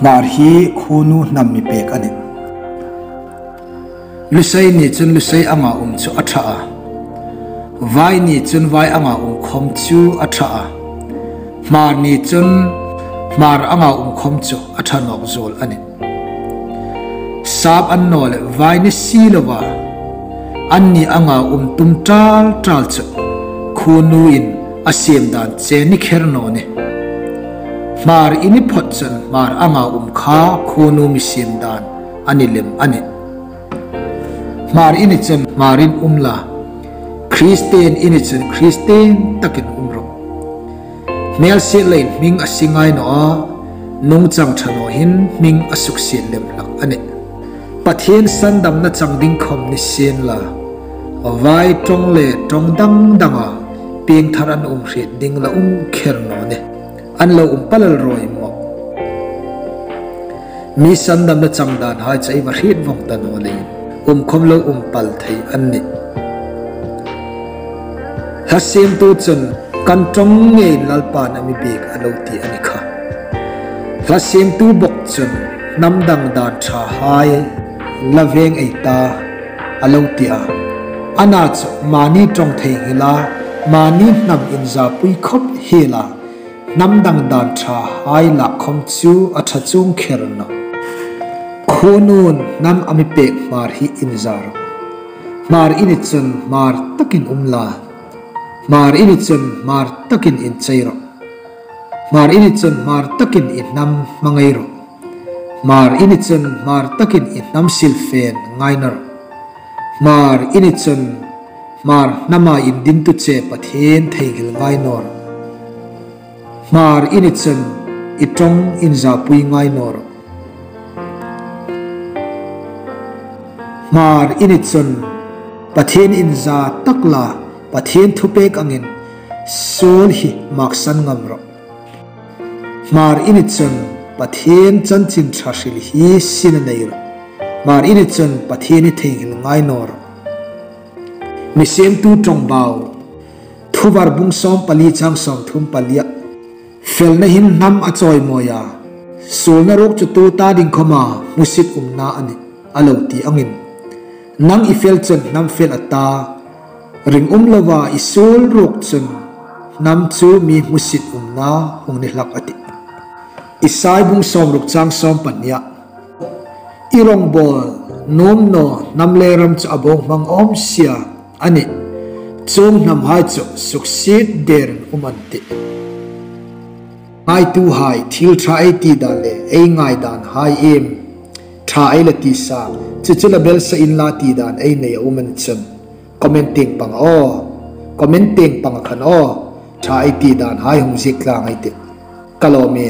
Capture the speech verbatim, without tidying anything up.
Hmar hi khuonu hnam mi pek a nih. Lusei ni chun lusei anga um chu a ṭha a, vai ni chun vai anga um khawm chu a ṭha a, Hmar ni chun Hmar anga um khawm chu a ṭha nawk zuol a nih. Sap an naw leh vai ni si loa anni anga um tum ṭal ṭal chu khuonuin a siem dan che ni kher naw nih. Hmar i ni phawt chun Hmar anga um kha khuonu mi siem dan a ni lem a nih. Hmar i ni chun Hmarin um la, Kristien i ni chun Kristien takin um rawh. Hmelsiet leiin hming a si ngai naw a, nungchang ṭha naw hin hming a suksiet lem hlak a nih. Pathien sandamna chang ding khawm ni sienla, vai ṭawng le ṭawng dang danga piengthar an um hriet ding la um kher naw nih. An lo um palal rawi mawh. Mi sandamna chang danhai chu ei va hriet vawng ta naw leiin um khawm lo um pal thei an nih. Hla siemtu chun kan ṭawng ngeiin Lalpan a mi biek a lo ti a ni kha. Hla siemtu bawk chun hnam dang dan ṭhahai la veng ei ta a lo ti a. Ana chu mani ṭawng theinghil a, mani hnam inzapui khawp hiel a, hnam dang dan ṭhahai lak khawm chu a ṭha chuong kher nawh. Khuonuin hnam a mi pek Hmar hi inza rawh. Hmar i ni chun Hmar takin um la, Hmar i ni chun Hmar takin inchei rawh. Hmar i ni chun Hmar takin i hnam hmangai rawh. Hmar i ni chun Hmar takin i hnam silfen ngai naw rawh. Hmar i ni chun Hmar hnama indintu che Pathien theinghil ngai naw rawh. Hmar i ni chun i ṭawng inzapui ngai naw rawh. Hmar i ni chun Pathien inza tak la, Pathien thupek angin suol hi maksan ngam rawh. Hmar i ni chun Pathien chanchin ṭha hril hi sin a nei rawh. Hmar i ni chun Pathien i theinghil ngai naw rawh. Mi siemtu ṭawngbau, Thuvar bung sawm pali chang sawm thum palia, felna hin hnam a chawimawi a, suolna ruok chu tuta ding khawma hmusit umna a nih, a lo ti angin, nang i fel chun hnam fel a ta, ring um loa i suol ruok chun hnam chu mi hmusit umna hung ni hlak a tih. Isai bung sawmruk chang sawm pahnia, i rawngbawl nuom naw hnam le ram chu a bo hmang awm sia a nih. Chuong hnamhai chu suksiet derin um an tih. Ngaituhai, thil ṭha ei ti dan le ei ngai danhai iem ṭha ei la ti sa, chu chu la belsa inla ti dan ei nei a um a ni chun, comment tieng pang aw, comment tieng pang a khan aw, ṭha ei ti danhai hung ziek tlang ei tih. Ka lawm e.